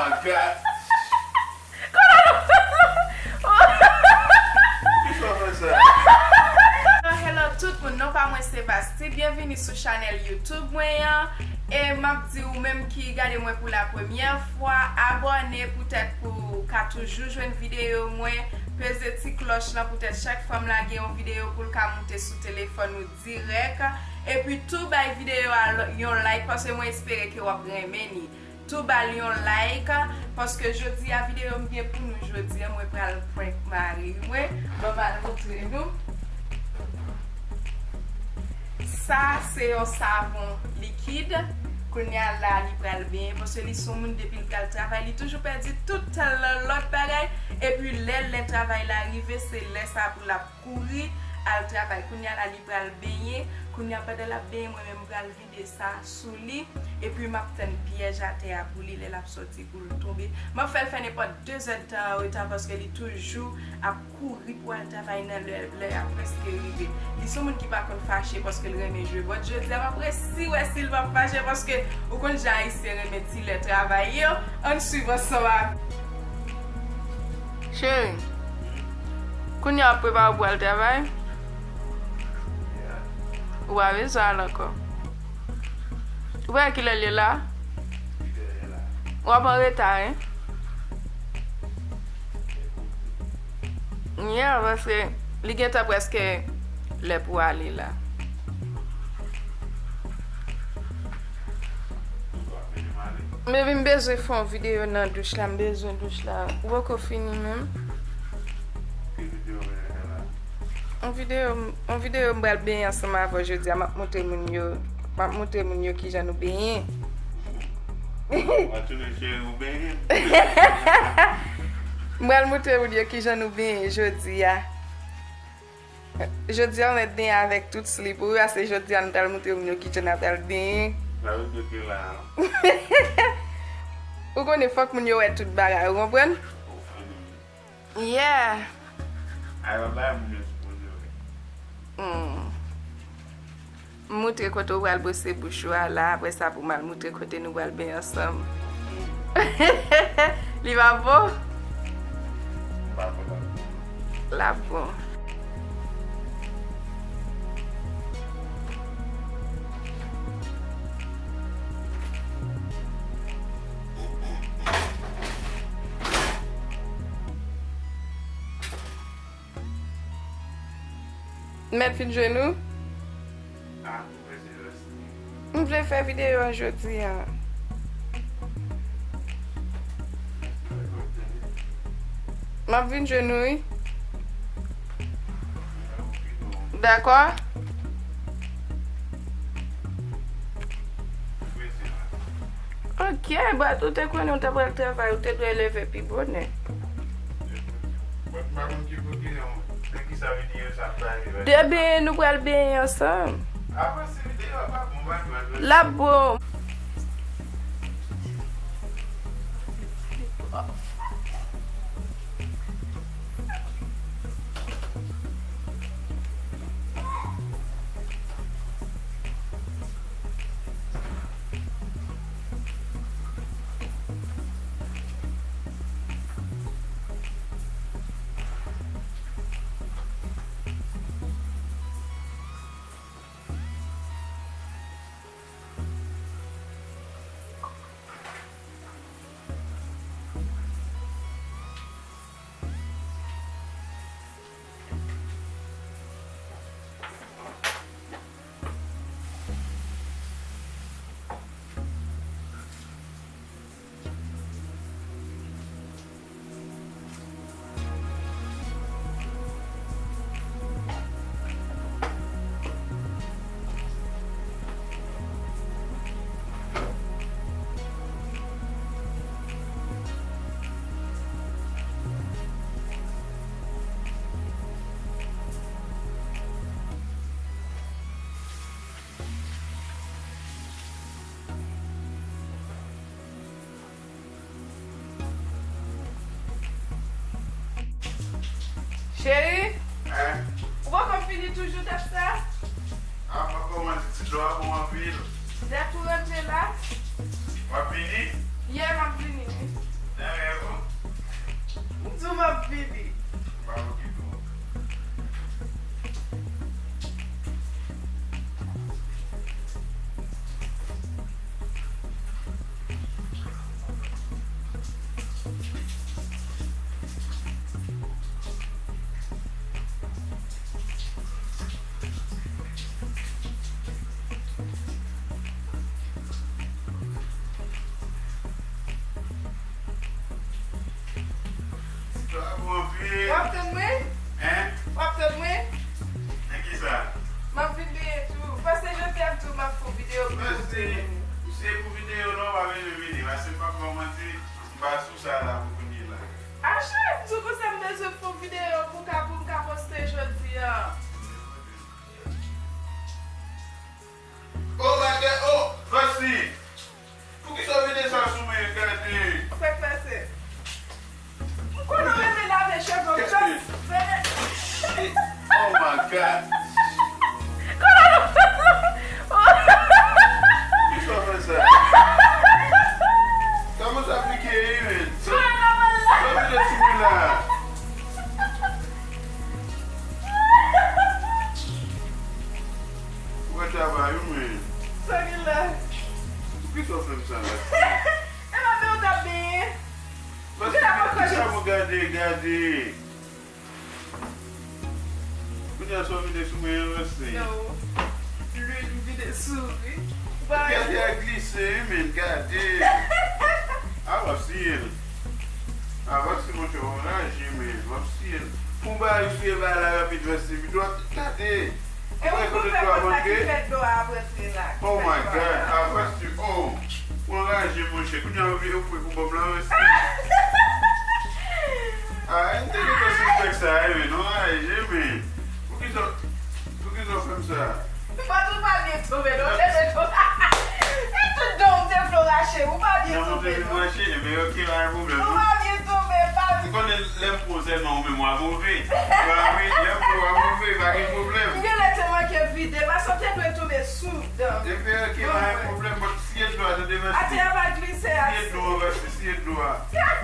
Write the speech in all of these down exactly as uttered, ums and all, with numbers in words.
Hello, hello tout moun, non pa mwen se Vasti. Byenvini sou chanèl YouTube mwen an. E m ap di ou menm ki gade mwen pou la premyè fwa, abòne poutèt pou w ka toujou jwenn videyo mwen. Peze ti klòch lan poutèt chak fwa m lage yon videyo pou l ka moute sou telefòn ou dirèk. Epi tou bay videyo a l-, yon like paske mwen espere ke w ap renmen li. Tou ba l yon like, paske jodi a videyo m gen pou nou jodi a, mwen pral prank mari mwen. Ban m al montre nou. Sa se yon savon likid. Kounye a la li pral benyen, paske li se yon moun depi l pral travay, li toujou pèdi tout tan l nan lòt bagay. Epi lè, lè travay la rive, se lè sa pou l ap kouri al travay. Kounye a la li pral benyen. Kounye a pandan l ap benyen, mwen menm m pral vide sa sou li, epi m ap tann pyèj atè a pou li lè l ap sòti pou l tonbe. M ap fè l fè nenpòt de zèdtan an reta paske li toujou ap kouri pou al travay nan lè, lè a prèske rive. Li se yon moun ki pa konn fache paske l renmen jwe bòt. Jodi a m ap resi wè si l p ap fache paske ou konn jan Ayisyen renmen ti lè travay yo. Ann swiv ansanm avè m. Cheri, kounye a w ap prepare w pou al travay? Ou pa bezwen al ankò. Ou pa wè kilè l ye la? Ou ap an reta, wi. Yeah, paske li gentan prèske lè pou ale la. Baby, m bezwen fè yon videyo nan douch la, m bezwen douch la. Ou poko fini menm? Yon videyo, yon videyo m pral benyen ansanm avè w jodi a. M ap montre moun yo, m ap montre moun yo kijan nou benyen. W ap tounen cheri ou benyen. M pral montre moun yo kijan nou benyen jodi a. Jodi a, w mèt benyen avèk tout slip ou. Wi, se jodi a, nou pral montre moun yo kijan n ap pral benyen. Sa vle di ke la. Ou konnen fòk moun yo wè tout bagay, ou konprann? Yeah. Ay, pa bay moun yo sipoze wè. Hmm. M montre kote w pral bwose bouch ou a la, apre sa pou m al montre kote nou pral benyen ansanm. Li pa bon? L ap bon. M mèt fin jwenn ou? M vle fè videyo a jodi a. M ap vin jwenn ou, wi. Dakò? Ok, but ou te konnen ou ta pral travay, ou te dwe leve pi bonè. De benyen, nou pral benyen ansanm. L ap bon. Cheri, ou poko fini toujou dat sa? A, m ap kòmanse, ti dlo a bon anpil. Dat ou rantre la? M ap vini? Yeah, m ap vini, wi. W ap tann mwen? Hein? W ap tann mwen? Nan ki sa? M ap vin dèyè tou. Paske jodi a m di w m ap fè yon videyo pou Mèsi. Misye pou videyo non, pa bezwen vini. Paske m p ap ba w manti, m pa sou sa la pou kounye la. Achte, m di w konsa m bezwen fè yon videyo pou ka, pou m ka poste jodi a. Oh my God, oh, Vasti! Poukisa w vide sa sou mwen, gade? Sa k pase? M konnen w renmen lave cheve w, just fè. Oh my God! Poukisa w fè sa? Kòman sa pike, wi, men? Sa, sa vide sou mwen la? Ou wè travay ou, men. Sa gen la? Poukisa w fè m sa la? E pa men w t ap benyen. Paske kisa pou gade, gade. Kounye a sa w vide sou mwen an, Vasti. Yo, lwil m vide sou ou, wi. Ou pa wè? Gade a glise, wi, men, gade. A, w ap siye l. A, Vasti, monchè, w anraje, men, w ap siye l. Pou w bay siye bay la rapid, Vasti, pi dwat, gade. E ou koupè kòt la ki fè dlo a ap rantre la. Oh my God, a Vasti, oh. Ou anraje, monchè. Kounye a ou vle ofri pou bòm la, Vasti. A, m te gentan sispèk sa, e, men, ou anraje, men. Poukisa, poukisa w fè m sa? Patwon pa byen tonbe, non, te tonbe. E tout don m te vle w rache, ou pa byen tonbe, non. Rache, men ok, pa gen pwoblèm, non. Ou pa byen tonbe, pa. M konnen lè m pran sèlman ou menm w a move. Ba wi, lè m pran w a move, pa gen pwoblèm. M genlè te manke vide, paske w te dwe tonbe sou dan. Ebyen, ok, pa gen pwoblèm, but siye dlo a, tande, Vasti. Atè a pa glise, siye dlo a, Vasti, siye dlo a.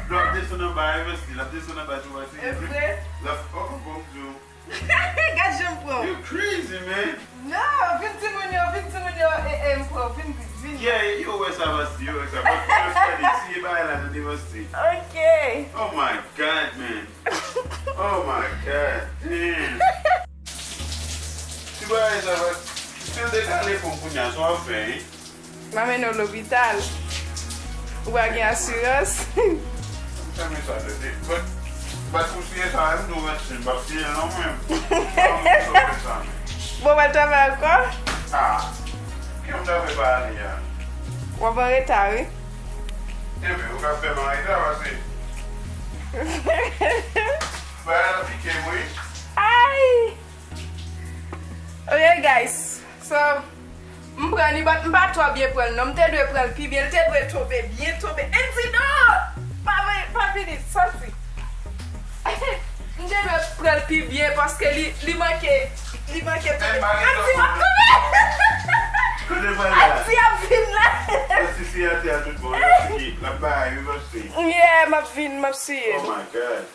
Dlo a ap desann anba, e, Vasti, l ap desann anba tou, Vasti. E vre? L ap, oh, oh, bon, bon. Gad jan m pran w. You crazy, man. No, vin di moun yo, vin di moun yo, e, e, m pran w, vin, vin. Yeah, yo wè sa, Vasti, yo wè sa. Vasti, yo wè sa, siye bagay la, tande, Vasti. Ok. Oh my God, man. Oh my God, damn. Ti bagay sa, Vasti. Si l te kale pou m kounye a, sa w ap fè, hein? M a mennen w lopital. Ou pa gen asirans. Ou fè m sa, tande. Bat, bat pou siye sa, m di w mèsi, m p ap siye l non, mwen. Bon, w al travay ankò? Ah, ki m ta fè pa ale a? W ap anreta, wi. Enben, ou ka fè m anreta, paske bagay la pike m, wi. Ay! Ok, guys. So, m pran li, but m pa twò byen pran l, non. M te dwe pran l pi byen. L te dwe tonbe byen tonbe. Andy, non! Pa vini, pa vini, sòti. M te dwe pran l pi byen, paske li, li manke, li manke tonbe. Andy, w ap tonbe! Kote pral la? Andy ap vin la. Andy, si atè a tout bon, l ap bay, wi, paske. Yeah, m ap vin, m ap siye. Oh my God.